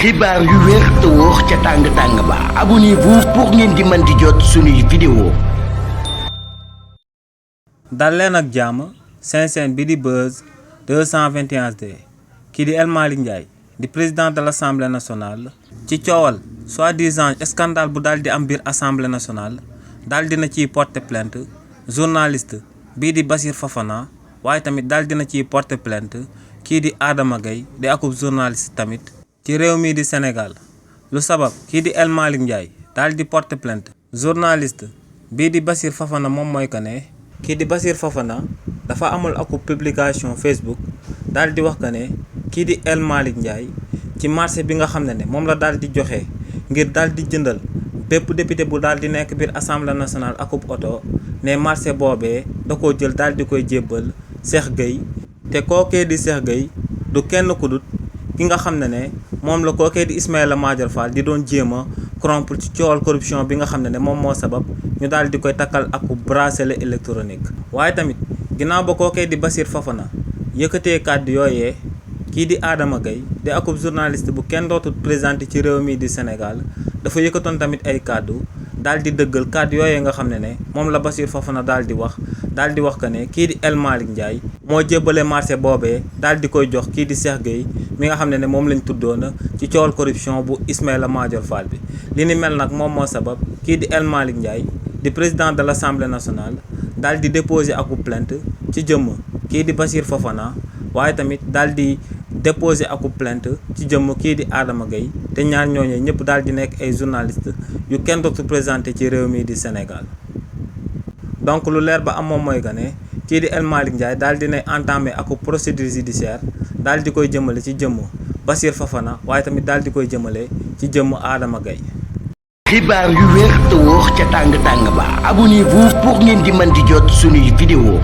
xibaar yu wér te wóor ca tàng ba abonnez-vous pour ngeen di mën di jot suñuy vidéo. dal leen ak jàmm seen bi di Buzz 221D kii di El Malick Ndiaye di président de l'Assemblée nationale ci coowal soi-disant scandale bu daal di am biir Assemblée nationale daal dina ciy porter plainte journaliste bii di Bassirou Fofana waaye tamit daal dina ciy porter plainte kii di Adama Gaye di akub journaliste tamit ci réew mii di Sénégal lu sabab kii di El Malick Ndiaye daal di porter plainte journaliste bii di Bassirou Fofana moom mooy que ne kii di Bassirou Fofana dafa amul akub publication Facebook daal di wax que ne kii di El Malick Ndiaye ci marché bi nga xam ne moom la daal di joxe ngir daal di jëndal bépp député bu daal di nekk biir Assemblée nationale akub oto ne marché boobee da koo jël daal di koy jébbal Cheikh Gueye te kookee di Cheikh Gueye du kenn ku dut ki nga xam ne moom la kookee di Ismaïla Madior Fall di doon jéem a corrompre ci coowal corruption bi nga xam ne moom moo sabab ñu daal di koy takkal ak bracelet électronique. waaye tamit ginnaaw ba kookee di Bassirou Fofana yëkkatee kàddu yooyee kii di Adama Gaye di akub journaliste bu kenn dootul présenté ci réew mi di Sénégal dafa yëkkatoon tamit ay kàddu daal di dëggal kàddu yooyee nga xam ne moom la Bassirou Fofana daal di wax que ne kii di El Malick Ndiaye moo jébbale marché boobee daal di koy jox kii di Cheikh Gueye mi nga xam ne moom lañ tuddoon ci coowal corruption bu Ismaïla Madior Fall bi. li ni mel nag moom moo sabab kii di El Malick Ndiaye di président de l'Assemblée nationale daal di déposer aku plainte ci jëmm kii di Bassirou Fofana waaye tamit daal di déposer aku plainte ci jëmm kii di Adama Gaye te ñaar ñooñu ñëpp daal di nekk ay journaliste yu kenn dootu présenté ci réew mi di Sénégal. donc lu leer ba am moom mooy que ne kii di El Malick Ndiaye daal dinay entamé ak procédure judiciaire daal di koy jëmale ci jëmm Bassirou Fofana waaye tamit daal di koy jëmale ci jëmm Adama Gaye. xibaar yu wér te wóor ca tàng ba abonnez-vous pour ngeen di mën di jot suñuy vidéo.